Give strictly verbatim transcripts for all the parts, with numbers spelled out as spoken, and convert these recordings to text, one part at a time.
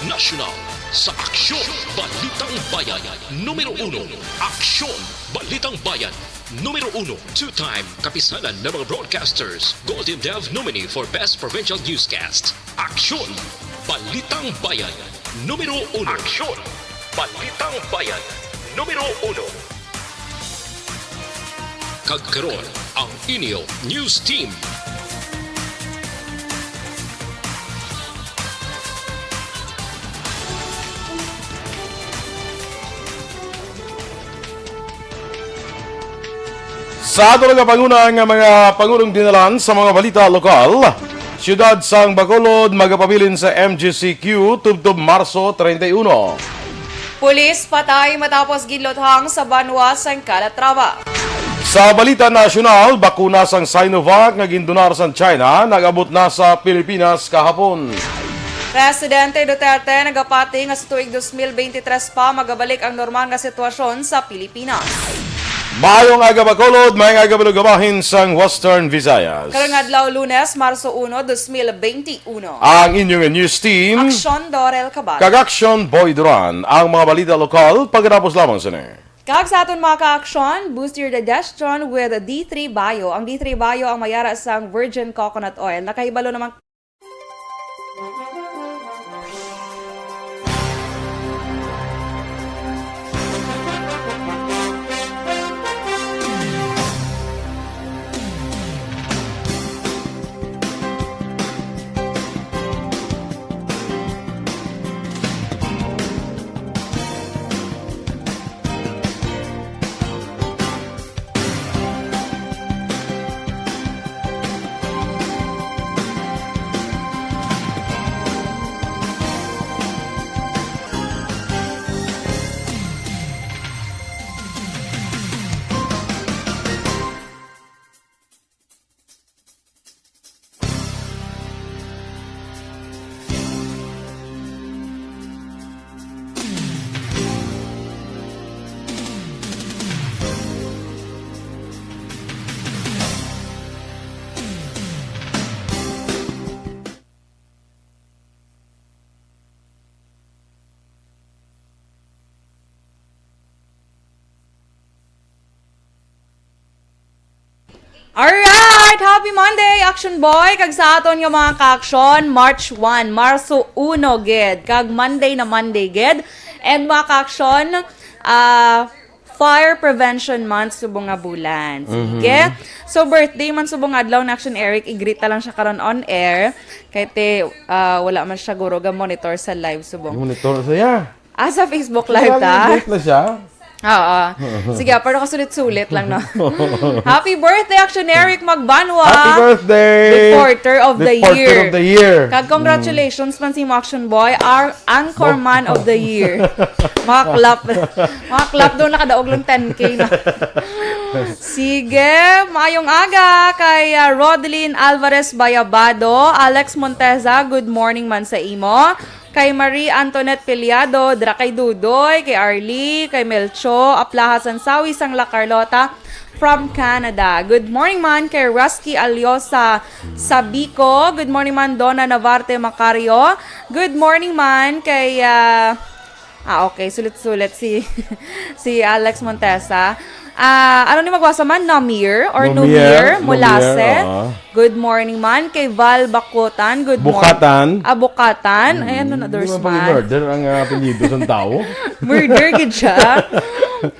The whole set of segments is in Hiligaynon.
Nasyonal sa Aksyon Balitang Bayan, numero uno. Aksyon Balitang Bayan, numero uno. Two-time kapisanan ng mga broadcasters, Golden Dove nominee for Best Provincial Newscast. Aksyon Balitang Bayan, numero uno. Aksyon Balitang Bayan, numero uno. Kag karon, ang inyo news team. Sa ato nagapanguna nga mga pangulong dinalan sa mga balita lokal, siyudad sang Bacolod magapabilin sa M G C Q tubtob Marso treinta y uno. Pulis patay matapos ginluthang sa banwa sang Calatrava. Sa balita nasyonal, bakuna sang Sinovac nga gindonar sang China nag-abot na sa Pilipinas kahapon. Presidente Duterte nagapati nga sa tuig dos mil beintitrés pa magabalik ang normal nga sitwasyon sa Pilipinas. Maayong aga, Bacolod, maayong aga, Balugabahin sang Western Visayas. Karong adlaw, Lunes, Marso uno, dos mil beinti uno. Ang inyong news team, Aksyon Dorel Cabal. Kag Aksyon Boy Duran. Ang mga balita lokal, pagkatapos lamang sini. Kag sa aton mga ka-aksyon, boost your digestion with D three Bio. Ang D three Bio ang may ara sang virgin coconut oil. Nakahibalo naman. Alright! Happy Monday, Action Boy! Kag sa aton nga mga ka-aksyon, March one, Marso uno gid. Kag Monday na Monday gid. And mga ka-aksyon, ah, Fire Prevention Month subong nga bulan. Sige. Mhm. So, birthday man subong nga adlaw na Action Eric, i-greet ta lang siya karon on air. Kay te, ah, wala man siya guro ga monitor sa live subong. Monitor siya. Ah, sa Facebook Live ta? Nag-greet na siya? Oo. Sige, pero kasulit-sulit lang, no? Happy birthday, Action Eric Magbanwa. Happy birthday! Reporter of the Reporter year. of the year. Kag congratulations man si mo, Action Boy, our anchorman of the year. Mga clap. Mga clap daw, nakadaog lang ten K na. Sige, maayong aga kay, ah, Rodeline Alvarez Bayabado, Alex Monteza, good morning man sa imo. Kay Marie Antoinette Piliado, dira kay Dudoy, kay Arlie, kay Melcho, Aplaha Sansawi, sang La Carlota, from Canada. Good morning man kay Rusky Aliosa Sabico. Good morning man Donna Navarte Macario. Good morning man kay, ah, ah, okay, sulit-sulit si, si Alex Montesa. Ah, ano ni magwasa man? Namir or Numir, Numir Numir, Mulase? oo. Good morning man kay Val Bakutan. Good morning. Bukatan. Ah, Bukatan. Ay, ano na, Di man Dorsman? Pag-murder ang, ah, apelyido sa tao. Murder gid siya.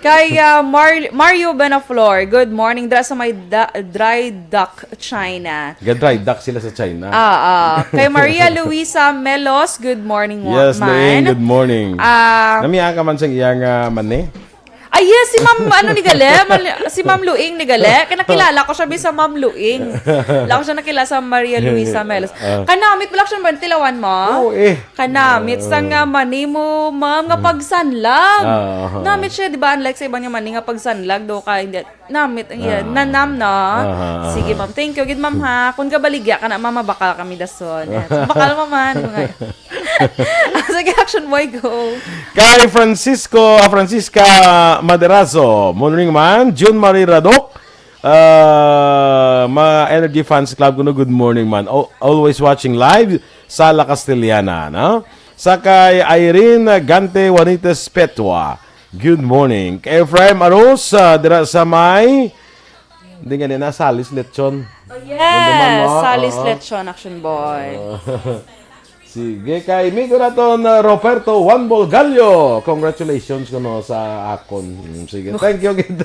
Kay, ah, Mar-, Mario Benaflor, good morning. Dra sa may da-, dry dock, China. Ga-dry dock sila sa China. Ah, ah. Kay Maria Luisa Melos, good morning, wa-, Yes, man. Luing, good morning. Ah. Namiya ka man sa iyang, ah, mani? Ay, yes, si Ma'am, ano ni Gale? Mal-, si Ma'am Luing ni Gale. Kaya nakilala ko siya, bisa Ma'am Luing. Wala ko siya nakilala sa Maria Luisa Melos. Ah. Kanamit, wala ko siya ba tilawan mo? Oo, eh. Kanamit sa nga mani mo, ma'am, nga pagsanlag. Ah, aha. Namit siya, di ba? Unlike sa iba nga mani nga pagsanlag, do ka, hindi. Namit, ang iya, Ah. nanam na. Aha, aha. Sige, ma'am. Thank you. Gid, ma'am, ha. Kung gabaligya ka na, ma'am, bakal kami dason. Bakal, ma'am, ha. Di ba nga? Sige, action boy, go. Kay Francisco, ah, Francisca Maderazo, morning man. June Marie Radok, ah, mga Energy Fans Club kuno, good morning man. Al-, always watching live sa La Castellana, no? Sa kay Irene Gante Juanitas Petua. Good morning. Kay Ephraim Aros, ah, dira sa may, hindi nga na, Salis Lechon. Oh, yes. Ano naman, no? Salis Oo. Lechon, Action Boy. Oo. Sige, kay amigo naton, uh, Roberto Juan Bolgallo. Congratulations kuno sa akon. Mm, sige, thank you, gid.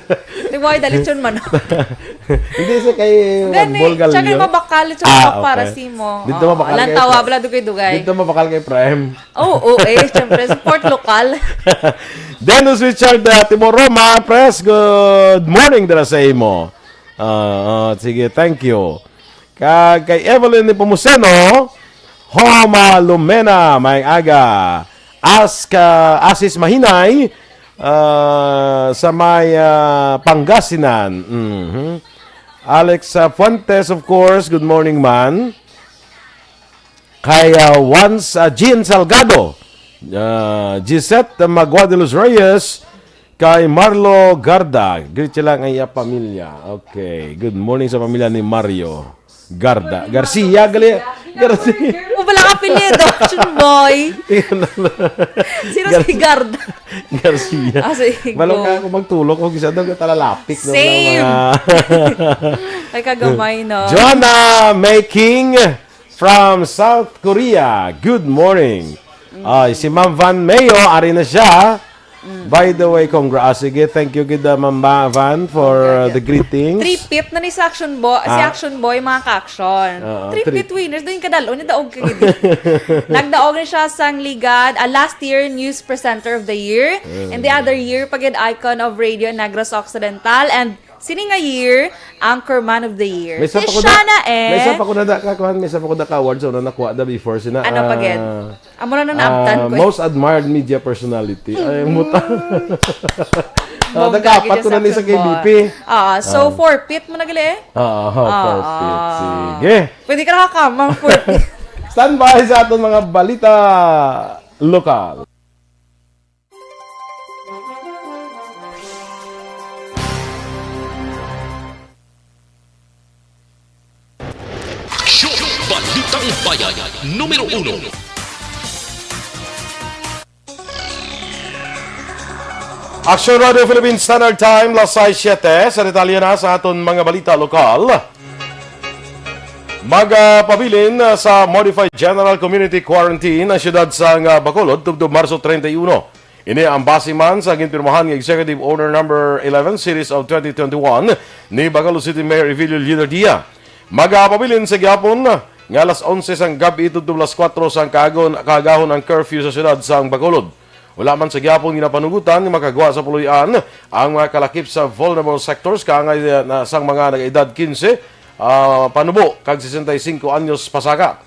Di ba, dali, Chon man. Hindi siya kay Juan Gani, Bolgallo. Siya kay mabakal, siya Ah, mabakal para okay. si mo. Dito Oo, mabakal kay lantawa, Pre-, bala, dugay-dugay. Dito mabakal kay Prem. Oo, eh, siyempre, support lokal. Dennis Richard, uh, Timor Roma, Pres, good morning dira sa imo. Ah, ah, sige, thank you. Kag kay Evelyn Nepomuceno, Homa Lumena, may aga. Aska, Asis Mahinay, ah, sa may, ah, Pangasinan. Mhm. Alex, ah, Fuentes, of course, good morning, man. Kay, ah, Juans, ah, Jean Salgado, ah, Gisette Magua de los Reyes, kay Marlo Garda. Greet sila nga iya pamilya. Okay. Good morning sa pamilya ni Mario Garda. Garcia, gali. Garcia. O, wala ka apelyido, Action Boy. Sino si Garda? Garcia. Ah, sige, Balong go. Ka ako magtulog, kung isa daw ka talalapik, no, Same. Mga Ay, kagamay, no? Joanna May King from South Korea. Good morning. Mm. Ay, si Ma'am Van Mayo, ari na siya. Mm. By the way, congrats. Sige, thank you gid, uh, Ma'am Ba-, Van, for, uh, the greetings. Three-peat na ni sa Action Bo-, si Ah. Action Boy, mga ka-action. Oo, Three-peat three. Winners, doon kadalon, niya daog ka gid. Nagdaog na siya sang ligad, ah, last year, News Presenter of the Year. Mm. And the other year, pagid Icon of Radio Negros Occidental. And sini nga year, Anchorman of the Year. May isa Si pa ko na, Shana, eh. May isa pa ko na da ka, kuhan, may isa pa ko na ka awards, so, na nakuha na before, sina, Ano pa gid? ah, Amo na na naabtan ah, ko, eh. Most admired media personality. Ay, Mm. muta. Ah, Bongga nagkaapat gid ko na sa ni sa Action Boy. K B P. Ah, so, Ah. four-peat mo na gali, eh? Ah, ah, Ah, four-peat. ah. Sige. Pwede ka nakakamang four-peat. Standby sa aton mga balita lokal. Aksyon! Balitang Bayan, numero uno. Aksyon Radio Philippine Standard Time, las sais siete. Sa detalye na sa aton mga balita lokal. Magapabilin, ah, sa Modified General Community Quarantine ang siyudad sang, ah, Bacolod tubtob Marso treinta y uno. Ini ang base man sa ginpirmahan nga Executive Order Number eleven, Series of twenty twenty-one ni Bacolod City Mayor Evelio Leader Dia. Magapabilin sa gihapon nga alas onse sang gab-i tubtob alas kuwatro sang kaagon-, kaagahon ang curfew sa siyudad sang Bacolod. Wala man sa gihapon ginapanugutan nga makagwa sa puloy-an ang mga kalakip sa vulnerable sectors, kaangay na sang mga nag-edad quince, ah, panubo kag sesenta y cinco anyos pasaka.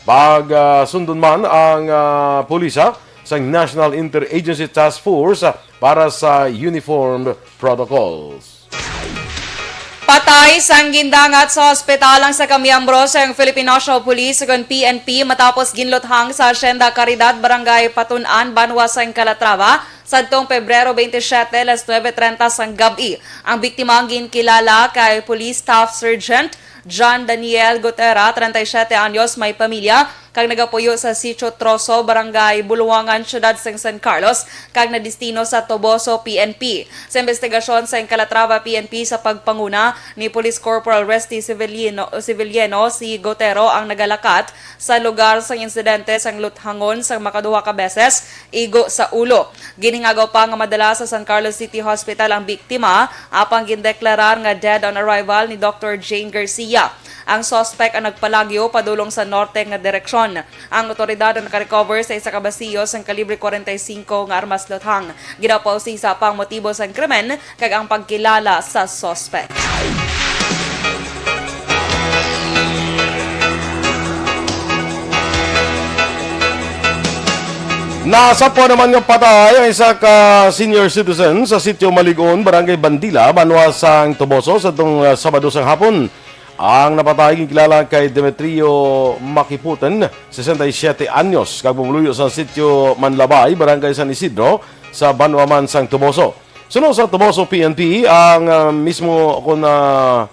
Pag, ah, sundon man ang, ah, pulisa sa National Interagency Task Force, ah, para sa uniform protocols. Patay sang gindangat sa ospital ang isa ka miyembro sang Philippine National Police, ukon P N P, matapos ginluthang sa Hacienda Caridad, Barangay Patun-an, banwa sang Calatrava, sadtong Pebrero twenty-seven, alas nuebe treinta sang gab-i. Ang biktima ang ginkilala kay Police Staff Sergeant John Daniel Gutera, treinta y siete anyos, may pamilya, kag nagapuyo sa Sitio Troso, Barangay Buluangan, Siyudad sang San Carlos, kag nadestino sa Toboso P N P. Sa imbestigasyon sang Calatrava P N P sa pagpanguna ni Police Corporal Resty Civiliano, Civiliano, si Gotero ang nagalakat sa lugar sang insidente sang luthangon sang makaduha ka beses, igo sa ulo. Ginhingagaw pa nga madala sa San Carlos City Hospital ang biktima, apang gindeklarar nga dead on arrival ni Doktor Jane Garcia. Ang suspect ang nagpalagyo padulong sa norte nga direksyon. Ang awtoridad ang nakarecover sa isa ka basiyo sang kalibre forty-five nga armas luthang. Ginapausisa pa ang motibo sang krimen kag ang pagkilala sa suspect. Nasapo naman nga patay ang isa ka senior citizen sa Sitio Maligon, Barangay Bandila, banwa sang Toboso, sa tong, ah, Sabado sang hapon. Ang napatay ginkilala kay Demetrio Makiputen, sesenta y siete anyos, kag pumuluyo sa Sitio Manlabay, Barangay San Isidro, sa banwa man sang Toboso. Suno sa Toboso P N P, ang, ah, mismo kon, ah,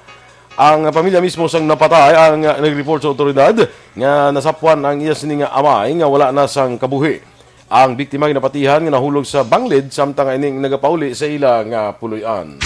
Ang pamilya mismo sang napatay ang, ah, nag-report sa awtoridad nga nasapwan ang iya sini nga amay nga wala na sang kabuhi. Ang biktima ginapatihan nga nahulog sa banglid samtang ining nagapauli sa ila nga puloy-an.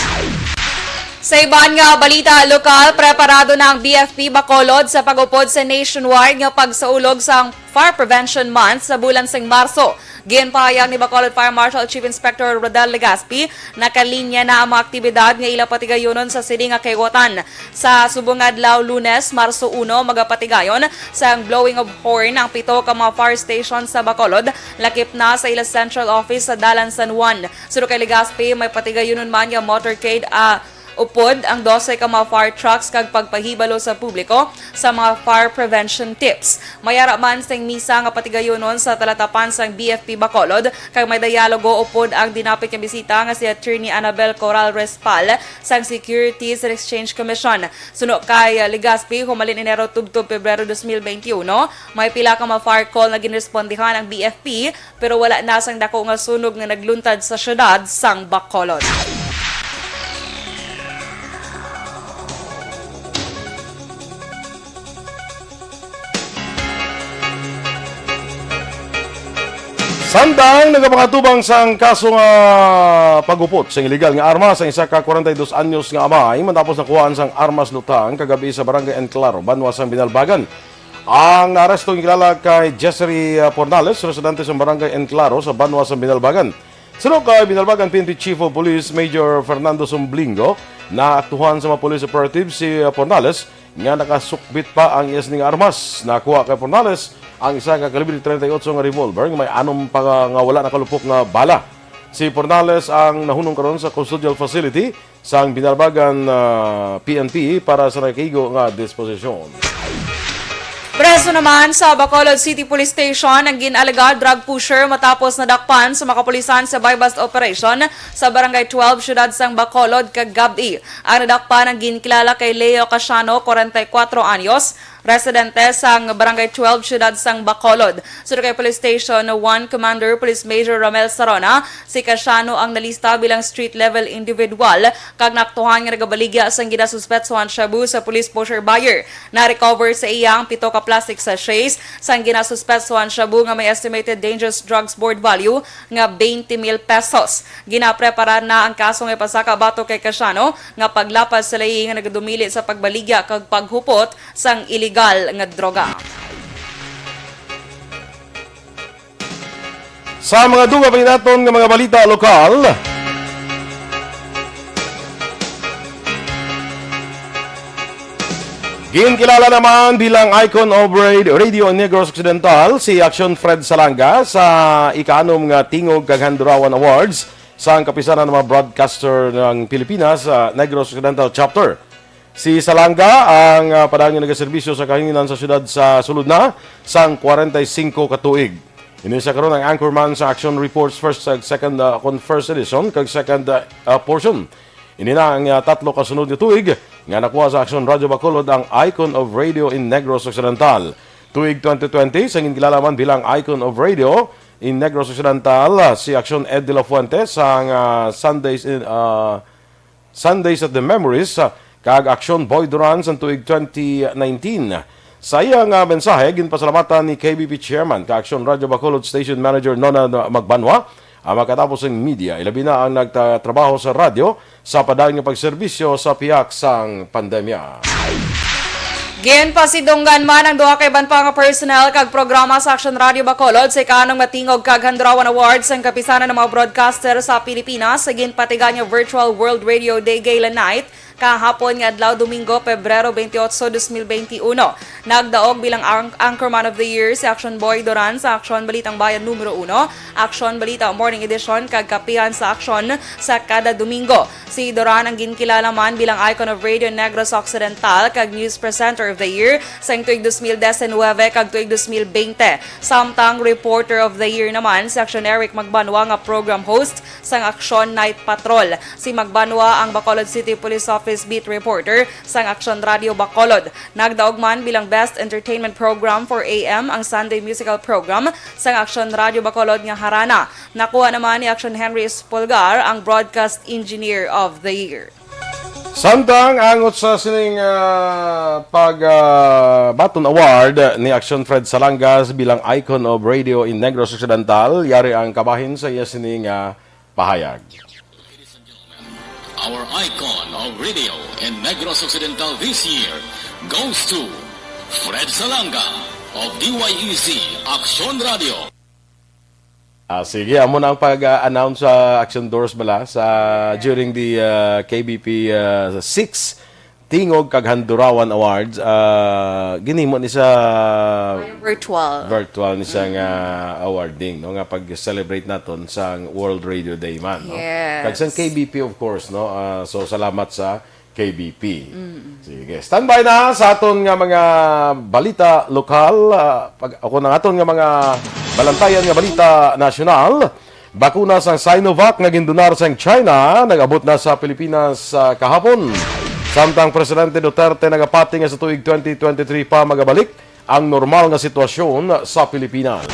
Sa iban nga balita lokal, preparado na ang B F P Bacolod sa pag-upod sa nationwide nga pagsaulog sang Fire Prevention Month sa bulan sing Marso. Ginpahayag ni Bacolod Fire Marshal Chief Inspector Rodel Legaspi, nakalinya na ang mga aktibidad nga ila patigayunon sa sini nga kayutan. Sa subong nga adlaw, Lunes, Marso uno, magapatigayon sang blowing of horn ang pito ka mga fire station sa Bacolod, lakip na sa ila central office sa Dalan San Juan. Suno kay Legaspi, may patigayunon man nga motorcade, ah, upod ang dose ka mga fire trucks kag pagpahibalo sa publiko sa mga fire prevention tips. May ara man sing misa nga patigayunon sa talatapan sang B F P Bacolod, kag may dialogo upod ang dinapit nga bisita nga si Attorney Annabel Coral Respal sang Securities and Exchange Commission. Suno kay, ah, Legaspi, humalin Enero tubtob Pebrero dos mil benti uno, may pila ka mga fire call na ginrespondihan ang B F P, pero wala na sang dako nga sunog nga nagluntad sa siyudad sang Bacolod. Samtang nagapangatubang sang kaso nga pagupot sang iligal nga armas ang isa ka kwarenta y dos anyos nga amay matapos nakuhaan sang armas lutang kagabi sa Barangay Enclaro, banwa sang Binalbagan. Ang naaresto ginakilala kay Jezzery, ah, Pornales, residente sa Barangay Enclaro sa banwa sa Binalbagan. Suno kay Binalbagan P N P Chief of Police Major Fernando Sumblingo, naaktuhan sa mga police operatives si, ah, Pornales nga nakasukbit pa ang iya sini nga armas. Nakuha kay Pornales ang isa ka kalibre treinta y ocho nga revolver nga may anom pa nga, nga wala nakalupok nga bala. Si Pornales ang nahunong karon sa custodial facility sang Binalbagan, ah, P N P para sa nagakaigo nga disposisyon. Preso naman sa Bacolod City Police Station ang gin-alegad drug pusher matapos nadakpan sa mga kapulisan sa buy-bust operation sa Barangay twelve, siyudad sang Bacolod, kagab-i. Ang nadakpan ang ginkilala kay Leo Casiano, kwarenta y kuwatro anyos, residente sang Barangay twelve, siyudad sang Bacolod. Suno kay Police Station one Commander Police Major Romel Sarona, si Casiano ang nalista bilang street-level individual kag naaktuhan nga nagabaligya sang ginasuspetsuhan shabu sa police pusher buyer. Na-recover sa iya ang pito ka plastic sachets sang ginasuspetsuhan shabu nga may estimated dangerous drugs board value nga twenty mil pesos. Ginapreparar na ang kaso nga ipasaka batok kay Casiano nga paglapas sa layi nga nagadumili sa pagbaligya kag paghupot sang iligal nga droga. Sa mga dugang pa naton nga mga balita lokal, ginkilala naman bilang Icon of Ra-, Radio in Negros Occidental si Action Fred Salanga sa ikaanom nga Tingog kag Handurawan Awards sang Kapisanan ng mga Broadcaster ng Pilipinas, ah, Negros Occidental Chapter. Si Salanga ang, ah, padayon nga nagaserbisyo sa kahanginan sa siyudad sa sulod na sang kwarenta y singko ka tuig. Ini siya karon ang anchorman sa Action Reports first, uh, second, uh, kon first edition kag second, uh, uh, portion. Ini na ang, uh, tatlo ka sunod nga tuig nga nakuha sa Action Radio Bacolod ang Icon of Radio in Negros Occidental. Tuig twenty twenty, sa ginkilala man bilang Icon of Radio in Negros Occidental, uh, si Action Ed de la Fuente sang, uh, Sundays in, uh, Sundays at the Memories, ah, kag Action Boy Duran sang tuig twenty nineteen. Sa iya nga mensahe, ginpasalamatan ni K B P Chairman kag Action Radio Bacolod Station Manager Nona Magbanwa ang makatapos sang media, ilabi na ang nagtatrabaho sa radyo sa padayon nga pagserbisyo sa pihak sang pandemya. Ginpasidunggan man ang duha ka iban pa nga personnel kag programa sa Action Radio Bacolod sa ikaanom nga Tingog kag Handurawan Awards sang Kapisanan ng mga Broadcaster sa Pilipinas sa ginpatiga nga Virtual World Radio Day Gala Night kahapon nga adlaw, Domingo, Pebrero twenty-eight, twenty twenty-one. Nagdaog bilang ang-, Anchorman of the Year si Action Boy Duran sa Action Balitang Bayan numero uno, Action Balita Morning Edition, kag Kapihan sa Action sa kada Domingo. Si Duran ang ginkilala man bilang Icon of Radio Negros Occidental kag News Presenter of the Year sang tuig dos mil disinuybe kag tuig dos mil bente. Samtang Reporter of the Year naman si Action Eric Magbanwa nga program host sang Action Night Patrol. Si Magbanwa ang Bacolod City Police Office Beat Reporter sang Action Radio Bacolod. Nagdaog man bilang Best Entertainment Program for A M ang Sunday Musical Program sang Action Radio Bacolod nga Harana. Nakuha naman ni Action Henry Espolgar ang Broadcast Engineer of the Year. Samtang angot sa sining, ah, pag, ah, baton award ni Action Fred Salangas bilang Icon of Radio in Negros Occidental, yari ang kabahin sa iya sining, ah, pahayag. Our icon of radio in Negros Occidental this year goes to Fred Salanga of D Y E C Action Radio. Ah, sige, amo na ang pag-announce sa Action Doors bala sa during the ah, K B P ah, six Tingog kag Handurawan Awards. Ah, ginhimo ni sa Virtual. virtual ni sa nga awarding, no, nga pag-celebrate naton sa World Radio Day man, no? Yes. Kag sa K B P, of course, no. Ah, so salamat sa K B P. Sige, standby na sa aton nga mga balita lokal. Ah, pag, ako ng aton nga mga balantayan nga balita nasyonal. Bakuna sang Sinovac nga gindonar sang China nag-abot na sa Pilipinas ah, kahapon. Samtang Presidente Duterte nagapati nga sa tuig twenty twenty-three pa magabalik ang normal nga sitwasyon sa Pilipinas.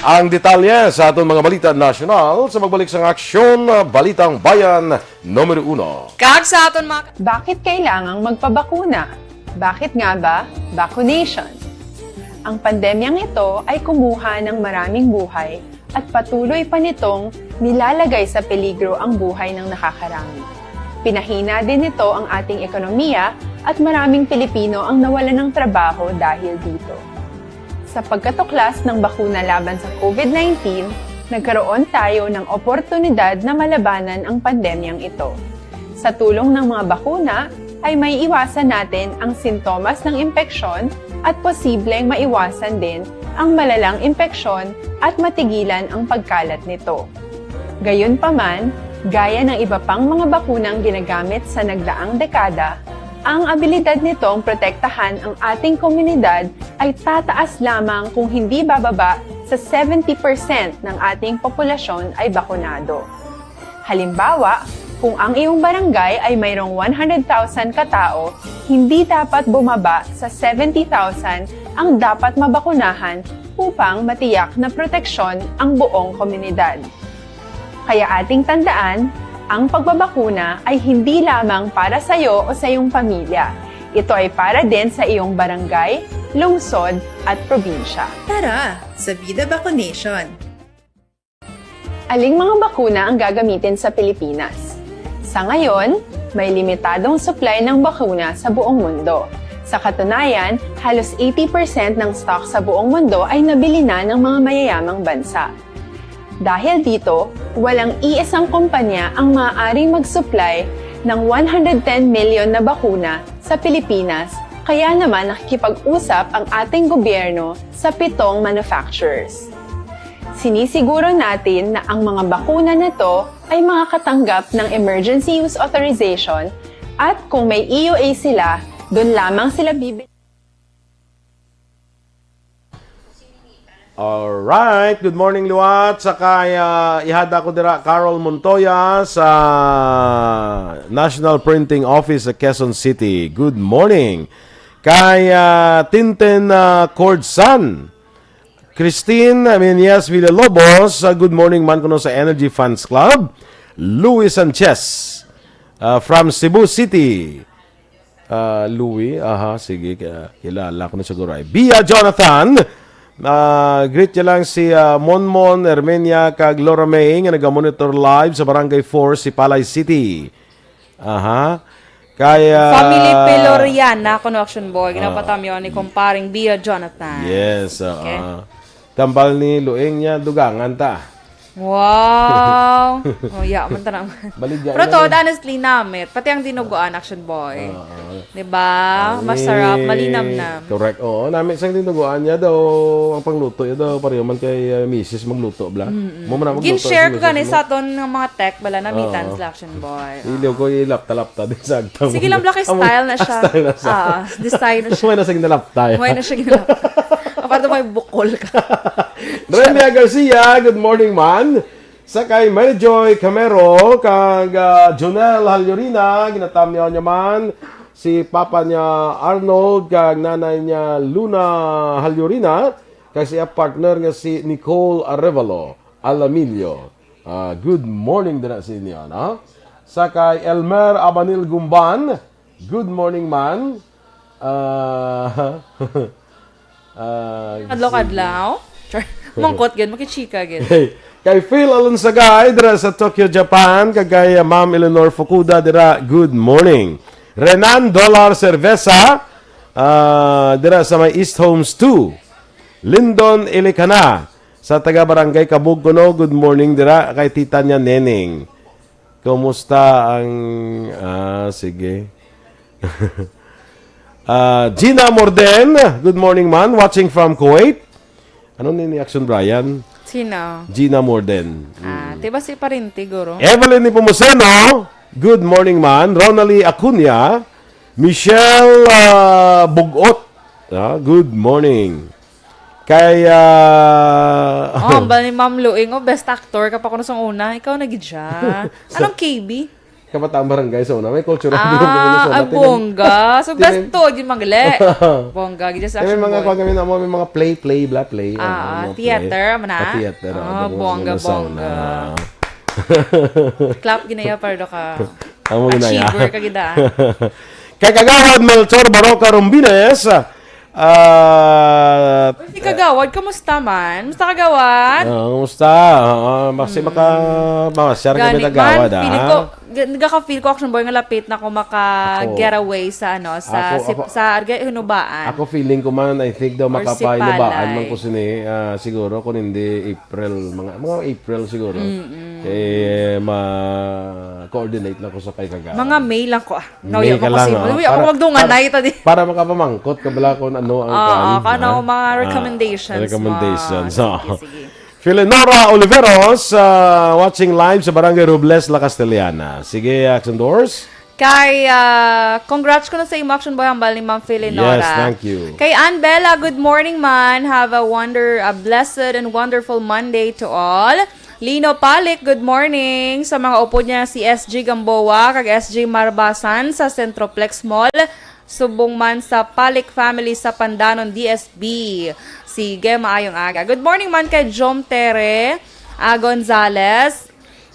Ang detalye sa aton mga balita nasyonal sa magbalik sang Aksyon Balitang Bayan numero uno. Kag sa aton mga Bakit kailangang magpabakuna? Bakit nga ba vaccination? Ang pandemyang ito ay kumuha ng maraming buhay at patuloy pa nitong nilalagay sa peligro ang buhay ng nakakarami. Pinahina din nito ang ating ekonomiya at maraming Pilipino ang nawalan ng trabaho dahil dito. Sa pagkatuklas ng bakuna laban sa COVID nineteen, nagkaroon tayo ng oportunidad na malabanan ang pandemyang ito. Sa tulong ng mga bakuna, ay maiiwasan natin ang sintomas ng impeksyon at posibleng maiwasan din ang malalang impeksyon at matigilan ang pagkalat nito. Gayunpaman, gaya ng iba pang mga bakunang ginagamit sa nagdaang dekada, ang abilidad nitong protektahan ang ating komunidad ay tataas lamang kung hindi bababa sa seventy percent ng ating populasyon ay bakunado. Halimbawa, kung ang iyong barangay ay mayroong one hundred thousand katao, hindi dapat bumaba sa seventy thousand ang dapat mabakunahan upang matiyak na proteksyon ang buong komunidad. Kaya ating tandaan, ang pagbabakuna ay hindi lamang para sa iyo o sa iyong pamilya. Ito ay para din sa iyong barangay, lungsod, at probinsya. Tara sa Vida Vaccination! Aling mga bakuna ang gagamitin sa Pilipinas? Sa ngayon, may limitadong supply ng bakuna sa buong mundo. Sa katunayan, halos eighty percent ng stock sa buong mundo ay nabili na ng mga mayayamang bansa. Dahil dito, walang iisang kumpanya ang maaaring mag-supply ng one hundred ten million na bakuna sa Pilipinas, kaya naman nakikipag-usap ang ating gobyerno sa pitong manufacturers. Sinisiguro natin na ang mga bakuna na to ay makakatanggap ng emergency use authorization at kung may E U A sila, doon lamang sila bibili. Alright. Good morning, liwat. Sa kay ah, ihada ko dira Carol Montoya sa National Printing Office sa Quezon City. Good morning. Kay ah, Tintin ah, Cordsan, Christine Menyes Villalobos, ah, good morning man kuno sa Energy Fans Club. Louis Sanchez ah, from Cebu City. Ah, Louis, aha, sige, ka- kilala ko na siguro ay. Bia Jonathan, ah, greet niya lang si ah, Monmon, Ermenia, kag Laura May nga naga-monitor live sa Barangay four, Sipalay City. Aha. Kaya Family Peloriana, kuno Action Boy. Ginapatamyo ni kumparing Bia Jonathan. Yes, oo. Okay. Tambal ni Luing niya, dugangan ta. Wow! Oh, yeah, man ta naman. Baligya Pero na to, lang. honestly, namit. Pati ang dinuguan, Action Boy. Oo. Di ba? Masarap, malinamnam. Correct. Oo, namit sang dinuguan niya daw, ang pangluto niya daw, pareho man kay uh, misis magluto, bla. Mo man ang magluto, Gin-share ko si gani misis, sa aton nga mga tech, bala namitan Oo. sila, Action Boy. Iliw ko, ilapta-lapta din sa agtang. Sige lang, bla, kay style na siya. Style na siya. Ah, design na siya. May na sing nalapta. May na siya ginalap. Aparte may bukol ka. Renia Garcia, good morning, man. Sa kay Mary Joy Camero, kag ah, Jonel Halyurina, ginatamyaw niya man si papa niya Arnold, kag nanay niya Luna Halyurina, kag siya partner nga si Nicole Arevalo Alamillo. Ah, good morning din sa inyo, no? Sa kay Elmer Abanil Gumban, "Good morning, man." Ah, ah, Adlaw-kadlaw. Char. Mangkot gid, makichika gid. Kay Phil Alonsagay dira sa Tokyo, Japan, kag kay, uh, Ma'am Eleanor Fukuda dira, "Good morning." Renan Dolar Cerveza, ah, dira sa may East Homes two. Lindon Ilicana, sa taga Barangay Kabug kuno, "Good morning" dira kay tita niya Neneng. Kumusta ang, ah, sige. Ah, Gina Morden, "Good morning, man. Watching from Kuwait." Ano ni, ni Action Brian? Sino? Gina Morden. Ah, Mm. Di ba si parente, guro? Evelyn Nepomuceno, "Good morning, man." Ronaldie Acuña, Michelle, ah, Bugot, ah, "Good morning." Kay, ah, Oh, ang bal ni Ma'am Luing, oh, best actor ka pa kuno sang una. Ikaw na gid siya. Sa Anong K B? Kabataan Barangay sa una. May cultural Ah, group kami sa una. Ang Tinan-, bongga. So, tinan- best to, di magali. Bongga, gid sa Kami Action mga Boy. Kuwan kami na mo, may mga play, play, bla, play. Ah, Ano, ah, mga play. Theater, man, ah? Ah, theater, ah, Ah, mga bongga, sa una. Bongga. Clap, ginaya, para do ka. Amo na ya. Achiever ka gid, ah. Kay Kagawad Melchor Baroca Rombines, ah, Si Kagawad, kamusta man? Musta, Kagawad? Ah, kumusta? Ah, basi Mm. maka-, mamasyar kami, Gani, Kagawad, man, feeling ah. ko, g-, nagaka-feel ko, Action Boy, nga lapit na ko maka-, Ako. Getaway sa, ano, sa Ako, sip-, ako, sa Arga Hinubaan. Ako, feeling ko man, I think daw Or makapahinubaan Sipalay. Man ko sini, ah, siguro kung hindi April, mga, mga April siguro. Mm-mm. Eh, ma-coordinate lang ko sa kay Kagawad. Mga May lang ko, ah. No, May ya ka pa lang, kasi, ah. Uy, ako Para, magdungan para, na ito di. Para makapamangkot ka bala kung ano ang Oo, kuwan, kung ano ha? Mga Ah, recommendations mo. Recommendations, oo. Sige, sige. Filinora Oliveros, ah, watching live sa Barangay Robles, La Castellana. Sige, Action Doors. Kay, ah, congrats ko na sa imo, Action Boy, hambal ni Ma'am Filinora. Yes, thank you. Kay Ann Bella, "Good morning, man. Have a wonder, a blessed and wonderful Monday to all." Lino Palik, "Good morning." Sa mga upod niya, si S G Gamboa kag S G Marbasan sa Centroplex Mall, subong man sa Palik family sa Pandanon, D S B. Sige, maayong aga. Good morning man kay Jom Tere, ah, Gonzales.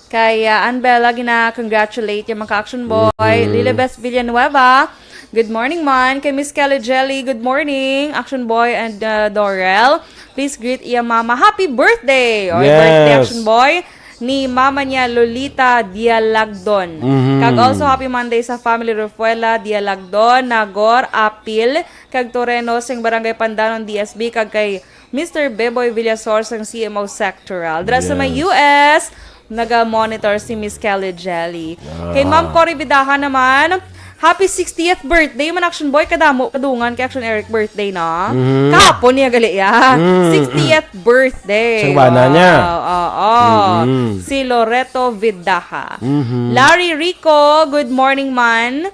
Kay, ah, Ann Bella, gina-congratulate yung mga Action Boy. Mm-hmm. Lilibes Villanueva, "Good morning, man." Kay Miss Kelly Jelly, "Good morning, Action Boy and, uh, Dorel. Please greet iya mama. Happy birthday!" Oy, yes. Birthday, Action Boy. Ni mama niya, Lolita Dialagdon. Mm-hmm. Kag also, happy Monday sa family Refuela Dialagdon, Nagor, Apil, kag Toreno, sing Barangay Pandanon, D S B, kag kay Mister Beboy Villasor sang C M O Sectoral. Dira sa may, yes, U S, naga-monitor si Miss Kelly Jelly. Ah. Kay Ma'am Cory Bidaha naman, happy sixtieth birthday man, Action Boy. Kadamo, kadungan kay Action Eric birthday na. Mhm. Kahapon niya gali ya. Mm, mm. Sixtieth birthday. Sang bana niya. Wow, oo. Mm-mm. Si Loreto Vidaha. Mhm. Larry Rico, "Good morning, man."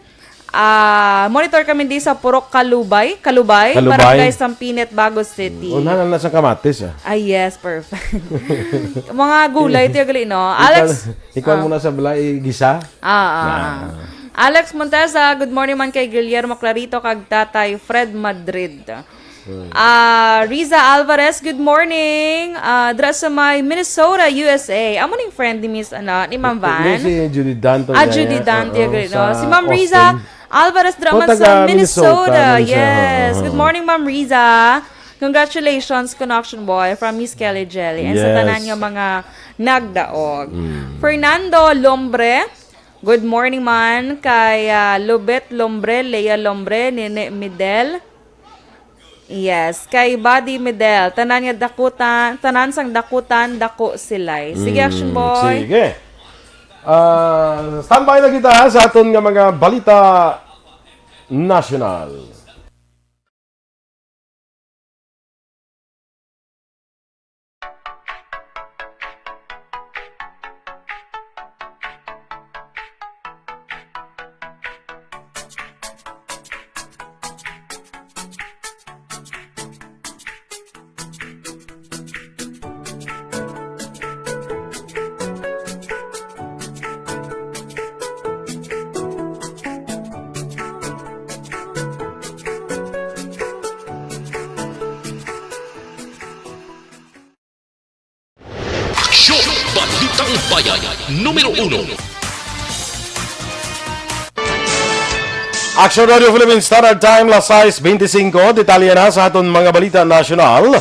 Ah, monitor kami di sa Purok Kalubay, Kalubay, Kalubay. Barangay Sampinet, Bago City. Oh, nana na sa kamatis, ah. Ah, yes, perfect. Mga gulay, tiyo gali, no? Ikaw, Alex, ikaw ah. Muna sa balay, gisa? Ah, ah, ah. Ah. Alex Montesa, "Good morning man kay Guillermo Clarito kag Tatay Fred Madrid." Hmm. Ah, Riza Alvarez, "Good morning." Ah, dira sa may Minnesota, U S A. Amo ning friend ni Miss, ano, ni Ma'am Van? Ni si Judy Dante. Ah, Judy Dante, oo, great, no? Si Ma'am Riza Alvarez, dira man sa Minnesota. Minnesota, yes. Oo. Good morning, Ma'am Riza. Congratulations, Connection Boy, from Miss Kelly Jelly. And sa tanan nga mga nagdaog. Mm. Fernando Lombre, "Good morning man kay, ah, Lubet Lombre, Lea Lombre, Nene Midel." Yes, kay Buddy Midel, tanan nga dakutan, tanan sang dakutan, dako silay. Sige, Action Boy. Sige. Ah, standby na kita sa aton nga mga balita nasyonal. Aksyon! Balitang Bayan, numero uno. Action Radio Philippine Standard Time, las sais bente singko. Detalye na sa aton mga balita nasyonal.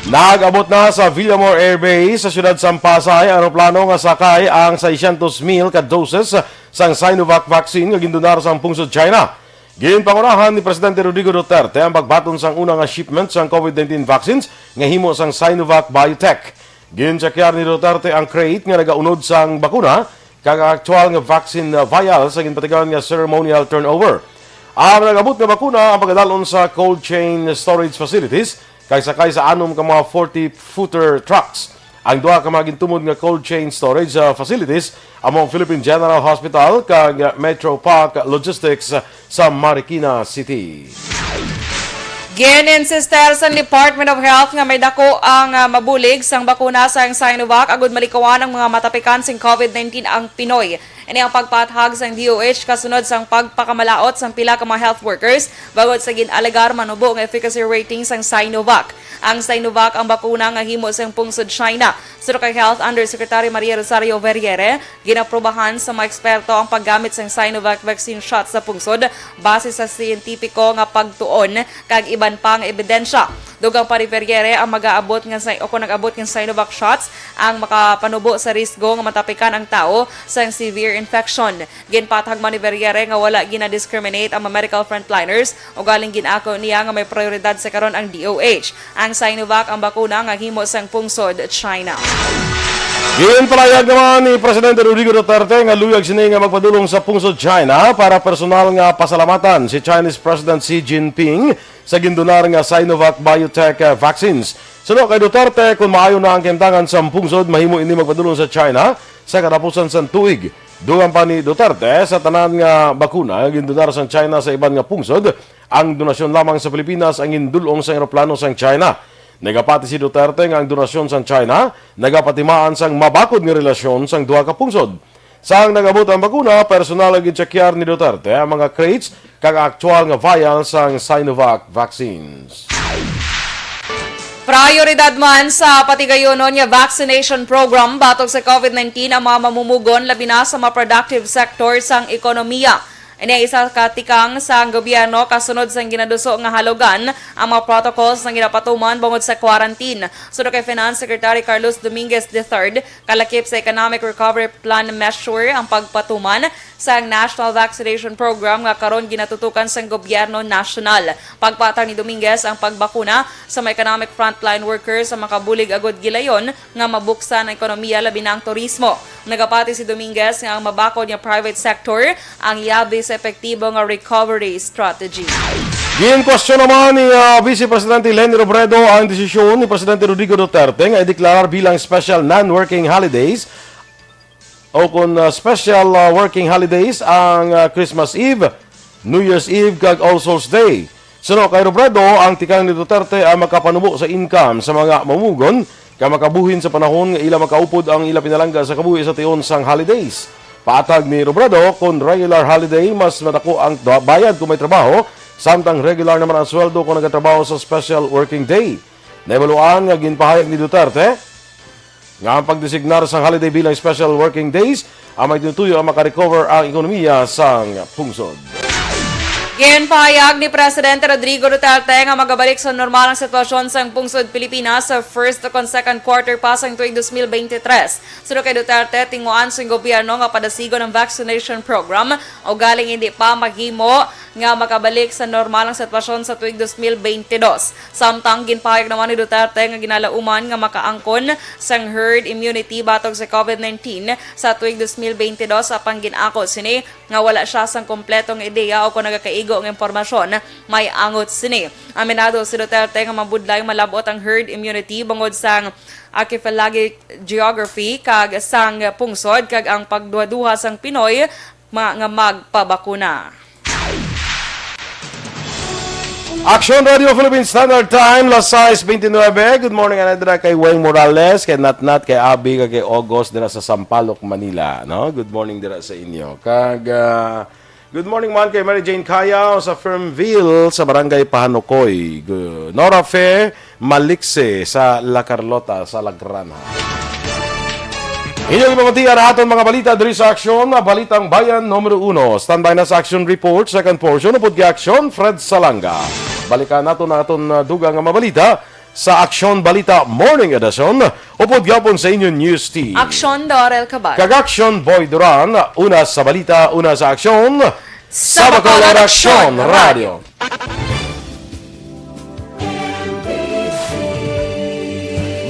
Nag-abot na sa Villamor Air Base sa siyudad sang Pasay ang eroplano nga sakay ang seiscientos mil ka doses sang Sinovac vaccine nga gindonar sang pungsod China. Ginpangunahan ni Presidente Rodrigo Duterte ang pagbaton sang una nga shipment sang COVID nineteen vaccines nga himo sang Sinovac Biotech. Ginchekyar ni Duterte ang crate nga nagaunod sang bakuna kag ang aktual nga vaccine, uh, vial sa ginpatigayon nga ceremonial turnover. Ang nag-abot nga bakuna ang pagadalon sa cold chain storage facilities kag sakay sa anom ka mga forty-footer trucks. Ang duha ka mga gintumod nga cold chain storage, uh, facilities amo ang Philippine General Hospital kag Metro Pack Logistics, uh, sa Marikina City. Gin-insister sang Department of Health nga may dako ang, ah, mabulig sang bakuna sang Sinovac agud malikawan ang mga matapikan sing COVID nineteen ang Pinoy. Ini ang pagpaathag sang D O H kasunod sang pagpakamalaut sang pila ka mga health workers bangod sa gin-alegar manubo nga efficacy rating sang Sinovac. Ang Sinovac ang bakuna nga himo sang pungsod China. Suno kay Health Undersecretary Maria Rosario Vergere, ginaprobahan sa mga eksperto ang paggamit sang Sinovac vaccine shot sa pungsod base sa siyentipiko nga pagtuon kag iban pa nga ebidensya. Dugang pa ni Vergere, ang mag-aabot nga sa, o kung nag-abot nga Sinovac shots ang makapanubo sa risgo nga matapikan ang tawo sang severe infection. Ginpaathag man ni Vergere nga wala gina-discriminate ang mga medical frontliners, ugaling gin-ako niya nga may prioridad sa karon ang D O H. Ang Sinovac ang bakuna nga himo sang pungsod China. Ginpalayag naman ni Presidente Rodrigo Duterte nga luyag sini nga magpadulong sa pungsod China para personal nga pasalamatan si Chinese President Xi Jinping sa gindonar nga Sinovac Biotech, uh, vaccines. Suno kay Duterte, kung maayo na ang kahimtangan sa pungsod, mahimo ini magpadulong sa China sa katapusan sang tuig. Dugang pa ni Duterte, sa tanan nga bakuna nga gindonar sang China sa iban nga pungsod, ang donasyon lamang sa Pilipinas ang gindul-ong sang eroplano sang China. Nagapati si Duterte nga ang donasyon sang China nagapatimaan sang mabakod nga relasyon sang duha ka pungsod. Sang nag-abot ang bakuna, personal nga gintsekyar ni Duterte ang mga crates kag aktual nga vial sang Sinovac vaccines. Prioridad man sa patigayunon nga vaccination program batok sa COVID nineteen ang mga mamumugon, labi na sa mga productive sector sang ekonomiya. Ini ang isa ka tikang sang gobyerno kasunod sang ginaduso nga halugan ang mga protocols nga ginapatuman bangod sa quarantine. Suno kay Finance Secretary Carlos Dominguez the third, kalakip sa Economic Recovery Plan measure ang pagpatuman sang National Vaccination Program nga karon ginatutukan sang gobyerno nasyonal. Pagpatang ni Dominguez, ang pagbakuna sa mga economic frontline workers ang makabulig agud gilayon nga mabuksan ang ekonomiya, labi na ang turismo. Nagapati si Dominguez nga ang mabakod nga private sector ang yabi sa epektibo nga recovery strategy. Ginkwestiyon naman ni, ah, Vice Presidente Leni Robredo ang desisyon ni Presidente Rodrigo Duterte nga ideklarar bilang special non-working holidays o kon, ah, special, ah, working holidays ang, ah, Christmas Eve, New Year's Eve, kag All Souls Day. Suno kay Robredo, ang tikang ni Duterte ang makapanubo sa income sa mga mamumugon kag makabuhin sa panahon nga ila makaupod ang ila pinalangga sa kabuhi sa tion sang holidays. Patag ni Robredo, kon regular holiday, mas madako ang da-, bayad kung may trabaho, samtang regular naman ang sweldo kung nagatrabaho sa special working day. Nahibaluan nga ginpahayag ni Duterte nga ang pagdesignar sang holiday bilang special working days ang may tinutuyo ang makarecover ang ekonomiya sang pungsod. Ginpahayag ni Presidente Rodrigo Duterte nga magabalik sa normal ang sitwasyon sang pungsod Pilipinas sa first o kon second quarter pa sang tuig dos mil bente tres. Suno kay Duterte, tinguhaan sang gobyerno nga padasigon ang vaccination program, ugaling hindi pa mahimo nga makabalik sa normal ang sitwasyon sa tuig dos mil bente dos. Samtang ginpahayag naman ni Duterte nga ginalauman nga makaangkon sang herd immunity batok sa COVID nineteen sa tuig dos mil bente dos, apang gin-ako sini nga wala siya sang kompleto nga ideya o kon nagakaigo nga impormasyon may angot sini. Aminado si Duterte nga mabudlay malab-ot ang herd immunity bangod sang archipelagic geography kag sang pungsod kag ang pagduhaduha sang Pinoy ma-, nga magpabakuna. Action Radio Philippine Standard Time, las sais bente nuebe. Good morning, ana dira kay Weng Morales, kay Natnat, kay Abi, kag kay Ogos dira sa Sampaloc, Manila, no? Good morning dira sa inyo. Kag, ah, good morning man kay Mary Jane Cayaw sa Fernville, sa Barangay Pahanukoy. Gu-, Nora Fe Malikse sa La Carlota, sa Lagranja. Inyong ipamatian ang aton mga balita diri sa Aksyon, Balitang Bayan numero uno. Standby na sa Aksyon Report, second portion, upod kay Aksyon, Fred Salanga. Balikan naton ang aton, ah, dugang nga mga balita sa Aksyon Balita Morning Edition, upod gihapon sa inyo News Team. Aksyon, Dorel Cabal. Kag Aksyon, Boy Duran. Una sa balita, una sa aksyon, sa Bacolor Aksyon Radio.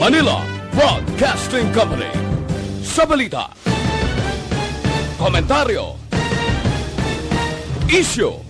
Manila Broadcasting Company. Sa balita, komentaryo, isyu,